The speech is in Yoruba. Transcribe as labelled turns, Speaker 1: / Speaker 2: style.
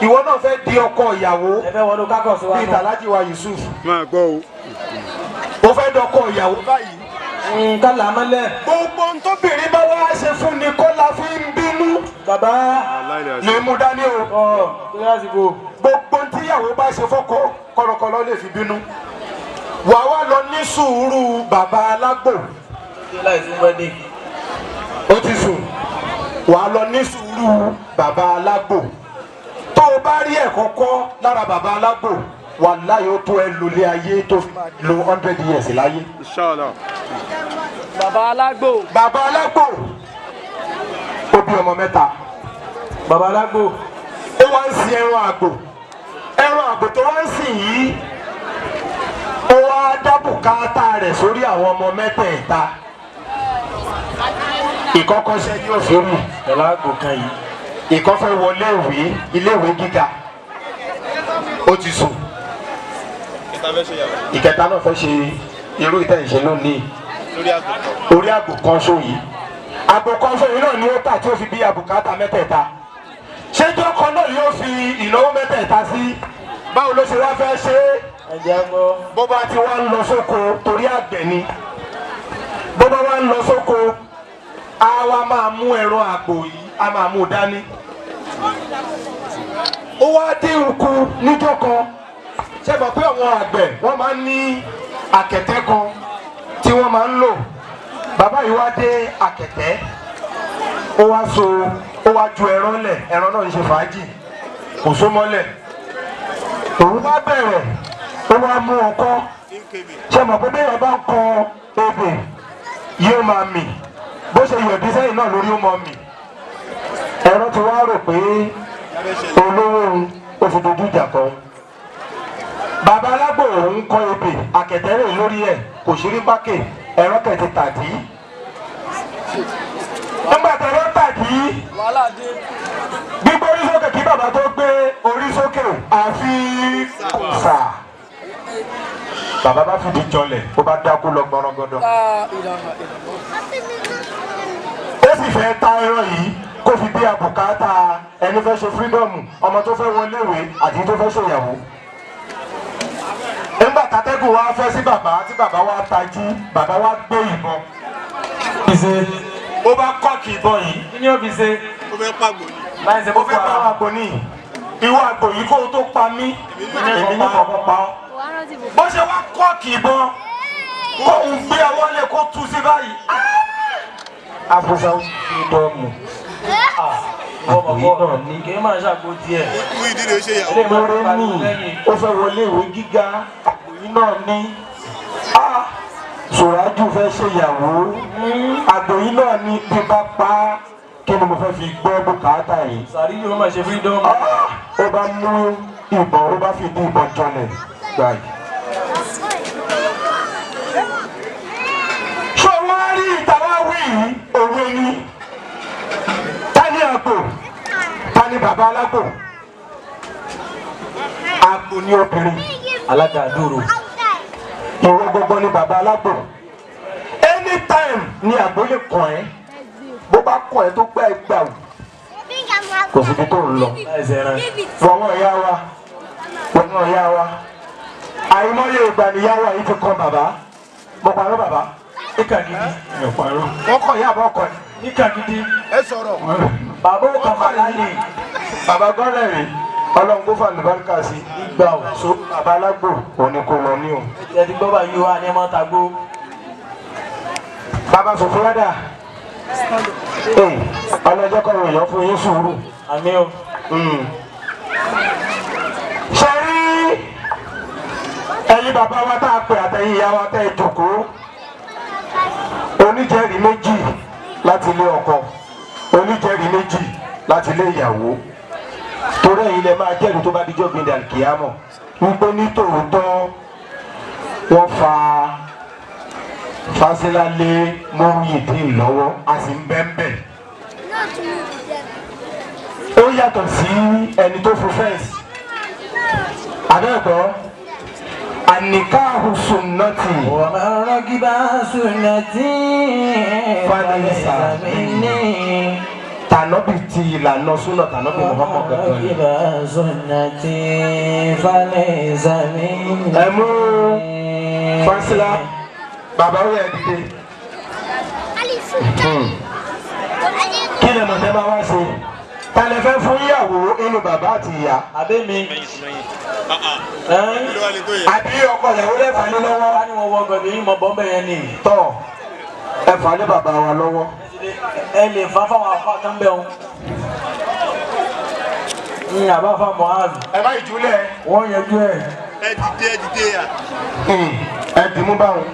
Speaker 1: Ìwọ náà fẹ́ di ọkọ ìyàwó.
Speaker 2: Ẹ fẹ́ wọnú kákọ̀ sí wa
Speaker 1: Bíi
Speaker 2: nù.
Speaker 1: Tàlájì wa Yusuf.
Speaker 3: Máa gbọ́ o.
Speaker 1: Ó fẹ́ dọkọ ìyàwó báyìí.
Speaker 2: Nǹkan là mọ́lẹ̀.
Speaker 1: Gbogbo ohun tóbìnrin bá wá ṣe fún ni kọ́lá fi ń bínú.
Speaker 2: Bàbá.
Speaker 1: Lè mú dání o.
Speaker 2: Ọ̀ tó lásìkò.
Speaker 1: Gbogbo ohun tíyàwó bá ṣe fọ́kọ kọ̀lọ̀kọ̀lọ̀ lè fi bínú. Wà wá lọ ní sùúrù bàbá alágbò.
Speaker 2: Láì fún wẹ́dẹ̀.
Speaker 1: Ó ti sùn. Wà á lọ ní sùúrù bàbá alágbò. Tó o bá rí ẹ̀kọ́ kọ́ lára bàbá alágbò, wàláhì ó tó ẹ lólé ayé tó fi máa lo 100 years láyé.
Speaker 3: Inshallah.
Speaker 4: Bàbá alágbò.
Speaker 1: Bàbá alágbò ó bí ọmọ mẹ́ta.
Speaker 2: Bàbá alágbò.
Speaker 1: Ó wá ń sin ẹran àgbò. Ẹran àgbò tó wá ń sìn yìí, ó wá dá bùkátà rẹ̀ sórí àwọn ọmọ mẹ́tẹ̀ẹ̀ta. Ìkọ́kọ́ ṣẹ́ ní òfin
Speaker 2: Pẹ̀lú àgbò kan yìí.
Speaker 1: Ìkan fẹ́ wọlé ìwé, iléèwé gíga, ó ti sùn. Ìkẹta náà fẹ́ ṣe irú ìtẹ̀ ìṣe lónìí orí àgbò kan ṣó yìí. Àgbò kan ṣó yìí náà ni ó tà tí ó fi bí àbùkátà mẹ́tẹ̀ẹ̀ta. Ṣé jọ́kọ náà yóò fi ìnáwó mẹ́tẹ̀ẹ̀ta sí? Báwo ló ṣe wá fẹ́ ṣe é?
Speaker 2: Ẹ jẹ́ gbọ́.
Speaker 1: Bó bá ti wá ń lọ sóko, torí àgbẹ̀ ni, bó bá wá ń lọ sóko, á wá máa mú ẹran àgbò yìí, á máa mú un dání. Ó wá dé oko níjọ́ kan. Ṣé mọ̀ pé àwọn àgbẹ̀ wọ́n máa ń ní àkẹ̀tẹ́ kan tí wọ́n máa ń lò? Bàbá yìí wá dé àkẹ̀tẹ́, ó wá so, ó wá ju ẹran lẹ̀. Ẹran náà ń ṣe fàájì, kò so mọ́lẹ̀. Òun wá bẹ̀rẹ̀, ó wá mú ọkọ́. Ṣé mọ̀ pé bẹ́ẹ̀ bá ń kọ ebè yóò máa mì, bó ṣe yọ̀dí sẹ́yìn náà lórí ó máa mì. Ẹran ti wá rò pé olówó òun ó fi dojú ìjà kọ bàbá alágbò. Òun kọ ebè, àkẹ̀tẹ́rẹ̀ lórí ẹ̀ kò ṣírí pákè. Ẹran kẹ̀ ti tàdí. Nígbà tẹ̀rọ tàdí, gbígbé orí sókè, kí bàbá tó gbé orí sókè, àfi kùsà, bàbá bá fìdí jọlẹ̀, ó bá dákú lọ gbọrọgọdọ. Ó sì fẹ́ ta ẹran yìí kó fi bí àbùkátà ẹni fẹ́ ṣe freedom, ọmọ tó fẹ́ wọlé ìwé àti tó fẹ́ ṣèyàwó. Nígbà tátẹ́gùn wá fẹ́ sí bàbá, tí bàbá wá tají, bàbá wá gbé ìbọn.
Speaker 2: Fi ṣe.
Speaker 1: Ó bá cock ìbọn yìí.
Speaker 2: Kí ni ó fi ṣe?
Speaker 3: Ó fẹ́ pàgbò ni.
Speaker 2: Láì ṣe
Speaker 1: Ó
Speaker 2: boko
Speaker 1: fẹ́ bá
Speaker 2: haram.
Speaker 1: wa gbò ní ìwọ àgbò yìí, kó o tó pa mí, èmi ní kọ̀ọ̀kan pa ọ́. Bó ṣe wá cock ìbọn kóun gbé ọwọ́ lé kó tú sí báyìí, afusa freedom.
Speaker 2: Ọmọ kọ́ kì í máa ṣàgbo tiẹ̀.
Speaker 3: Mú ìdílé ṣe ìyàwó.
Speaker 2: Eléyìí máa ń
Speaker 1: Lórí
Speaker 2: pariwo
Speaker 1: ní
Speaker 2: lẹ́yìn.
Speaker 1: ó fẹ́ wọlé ìwé gíga, àgbò yìí náà ní Sòrájù fẹ́ ṣèyàwó, àgbò yìí náà ní bí bá pa á, kí ni mo fẹ́ fi gbọ́ bùkátà yìí?
Speaker 2: Sàrí yóò máa ṣe freedom.
Speaker 1: Ó bá mú ìbọn, ó bá fi dí ìbọn jọlẹ̀ gbàyè. Ṣé wọ́n rí ìtawá wí yìí? Òwe ni. Ta ni àgbò? Ta ni bàbá alágbò? Àgbò ni obìnrin.
Speaker 2: Alága àdúró.
Speaker 1: Ìwọ gbogbo ni bàbá alágbò. Anytime ni àgbò lè kàn ẹ́. Bó bá kàn ẹ́ tó gbá ẹ gbà wò, kò síbi tó ń lọ.
Speaker 2: Láì ṣe ẹran.
Speaker 1: Wọ́n ìyá wa, wọ́n ìyá wa, àìmọye ìgbà níyá wa yìí ti kan bàbá. Mo parọ́, bàbá?
Speaker 2: Níkà gidi.
Speaker 1: Mi ò parọ́. Wọ́n kọ̀ ìyá àbọ̀ kọ̀.
Speaker 2: Níkà gidi.
Speaker 3: Ẹ sọ̀rọ̀.
Speaker 2: Bàbá ò kàn bàlá lè.
Speaker 1: Bàbá gọ́lẹ̀ rí, Ọlọ́run kó fà lùbáríkà sí.
Speaker 2: Ìgbà ò.
Speaker 1: So bàbá alágbò òun ni kò lọ ní o.
Speaker 2: Ẹ ti gbọ́ báyìí wá ní ẹ máa tagbó.
Speaker 1: Bàbá Sòfúrádà, ee, ọlọ́jọ́ kọ́ èèyàn fún yín sùúrù.
Speaker 2: Àmín o.
Speaker 1: Ṣe rí ẹ̀yin bàbá wa tá a pè àtẹ̀yìn ìyá wa tẹ́ ẹ jòkóó, oníjẹ́rìí méjì láti ilé ọkọ, oníjẹ́rìí méjì láti ilé ìyàwó, torí ẹ̀yin lẹ máa jẹ́rìí tó bá dijọ́ gbìndé àlùkìyámọ̀ wípé ní tòótọ́ wọ́n fa Fásilà lé Muyideen lọ́wọ́, a sì ń bẹ́ẹ̀ bẹ́ẹ̀. Ó yàtọ̀ sí ẹni tó fún fence abẹ́ẹ̀kọ́. An-nikahu sunnati.
Speaker 2: ومن رغب عن سنتي
Speaker 1: فليس
Speaker 2: فليس مني.
Speaker 1: Tànàbì ti ìlànà súnà tànàbì Muhammad gangan ni.
Speaker 2: رغب عن سنتي فليس مني.
Speaker 1: Ẹ mú fásilà, bàbá ó yẹ dìde. Kí ni mọ̀tẹ́ máa wá ṣe? Ta lẹ fẹ́ fún ìyàwó inú bàbá àti ìyá?
Speaker 2: Àbí mi.
Speaker 3: Kí ló wá lè tó yẹ?
Speaker 1: Àbí ọkọ ìyàwó lè fà ní lọ́wọ́?
Speaker 2: Ká ní wọn wọ gọ̀dọ̀ yìí mọ̀ bọ́m̀bẹ̀ yẹn ni.
Speaker 1: Tọ́ ẹ fà ní bàbá wa lọ́wọ́.
Speaker 2: Ẹ lè fa fáwọn afa kan bẹ̀ wọn. Ní àbá fa Mu'adh,
Speaker 1: Ẹ má ìjúlẹ̀.
Speaker 2: wọ́n yanjú ẹ̀.
Speaker 3: Ẹ dìde, ẹ dìde yà.
Speaker 1: Ẹ dì mú báwọn.